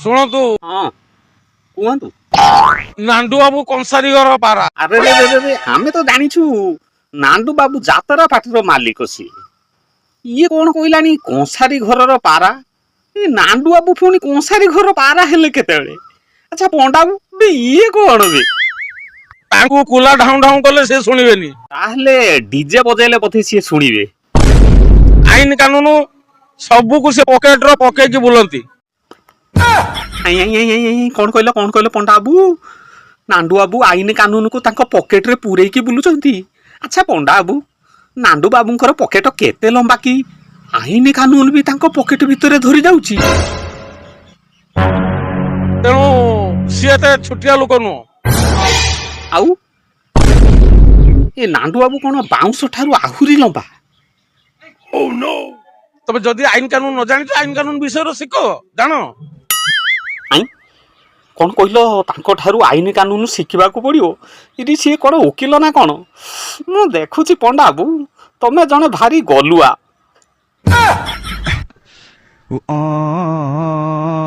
ଶୁଣନ୍ତୁ। ହଁ, କୁହନ୍ତୁ। ନାଣ୍ଡୁ ବାବୁ କଂସାରୀ ଘର ପାରା। ଆରେ ରେ ରେ ରେ ରେ, ଆମେ ତ ଜାଣିଛୁ ନାଣ୍ଡୁ ବାବୁ ଯାତ୍ରା ପାର୍ଟିର ମାଲିକ ସିଏ। ଇଏ କଣ କହିଲାଣି କଂସାରୀ ଘରର ପାରା? ଏ ନାଣ୍ଡୁ ବାବୁ ପୁଣି କଂସାରୀ ଘର ପାରା ହେଲେ କେତେବେଳେ? ଆଚ୍ଛା ପଣ୍ଡାବୁ ବେ, ଇଏ କଣ ବେ? ତାଙ୍କୁ କୁଲା ଢାଉଁ ଢାଉଁ କଲେ ସେ ଶୁଣିବେନି। ତାହେଲେ ଡିଜେ ବଜେଇଲେ ବୋଧେ ସିଏ ଶୁଣିବେ। ଆଇନ କାନୁନ ସବୁକୁ ସେ ପକେଟର ପକେଇକି ବୁଲନ୍ତି। I I I I I, କଣ କହିଲ, କଣ କହିଲ ପଣ୍ଡା ବାବୁ? ନାଣ୍ଡୁ ବାବୁ ଆଇନ କାନୁନକୁ ତାଙ୍କ ପକେଟରେ ପୂରେଇକି ବୁଲୁଛନ୍ତି? ଆଚ୍ଛା ପଣ୍ଡା ବାବୁ, ନାଣ୍ଡୁ ବାବୁଙ୍କର ପକେଟ କେତେ ଲମ୍ବା କି ଆଇନ କାନୁନ ବି ତାଙ୍କ ପକେଟ ଭିତରେ ଧରି ଯାଉଛି? ତେଣୁ ସିଏ ଏତେ ଛୋଟିଆ ଲୋକ ନୁହଁ। ଆଉ ଏ ନାଣ୍ଡୁ ବାବୁ କଣ ବାଉଁଶ ଠାରୁ ଆହୁରି ଲମ୍ବା? ତମେ ଯଦି ଆଇନ କାନୁନ ନ ଜାଣିଛ, ଆଇନ କାନୁନ ବିଷୟରେ ଶିଖ, ଜାଣ। ଆଇଁ, କଣ କହିଲ? ତାଙ୍କ ଠାରୁ ଆଇନ କାନୁନ ଶିଖିବାକୁ ପଡିବ? ଇରି, ସିଏ କଣ ଓକିଲ ନା କଣ? ମୁଁ ଦେଖୁଛି ପଣ୍ଡା ବାବୁ, ତମେ ଜଣେ ଭାରି ଗଲୁଆ। Oh.